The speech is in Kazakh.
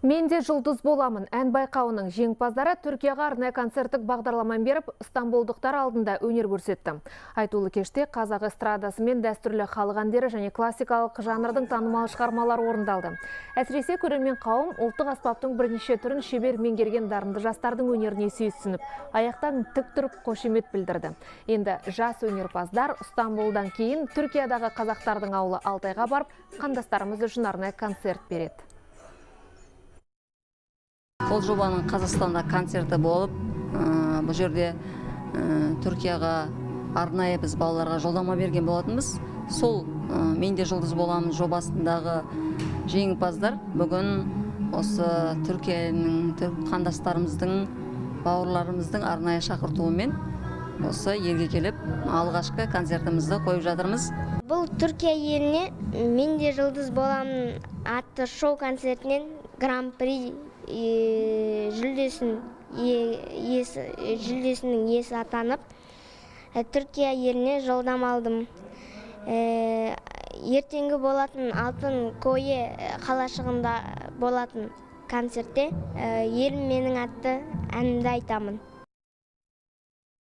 Мен де жұлдыз боламын. Ән байқауының жеңімпаздары Түркияға арнайы концерттік бағдарламаны беріп, стамбулдықтар алдында өнер көрсетті. Айтулы кеште қазақ эстрадасы мен дәстүрлі халық әндері және классикалық жанрдың танымал шығармалары орындалды. Әсіресе көрермен қауым ұлттық аспаптың бірнеше түрін шебер меңгерген дарынды жастардың өнеріне сүйсініп, аяқтан тік тұрып қошемет білдірді. Енді жас өнерпаздар Стамбулдан кейін Түркиядағы қазақтардың ауылы Алтайға барып, қандастарымыз үшін арнайы концерт береді. Ол жобаның Қазақстанда концерті болып, бұл жерде Түркияға арнайы біз балаларға жолдама берген болатынбыз. Сол «Мен де жұлдыз боламын» жобасындағы жеңімпаздар бүгін осы Түркияның қандастарымыздың, бауырларымыздың арнайы шақыртуымен осы елге келіп, алғашқы концертімізді қойып жатырмыз. Бұл Түркия еліне «Мен де жұлдыз боламын» атты шоу концертінен гран-при жүлдесінің иесі атанып, Түркия еліне жолдама алдым. Ертеңгі болатын Алтын Кое қалашығында болатын концертте «Елім менің» атты әнімді айтамын.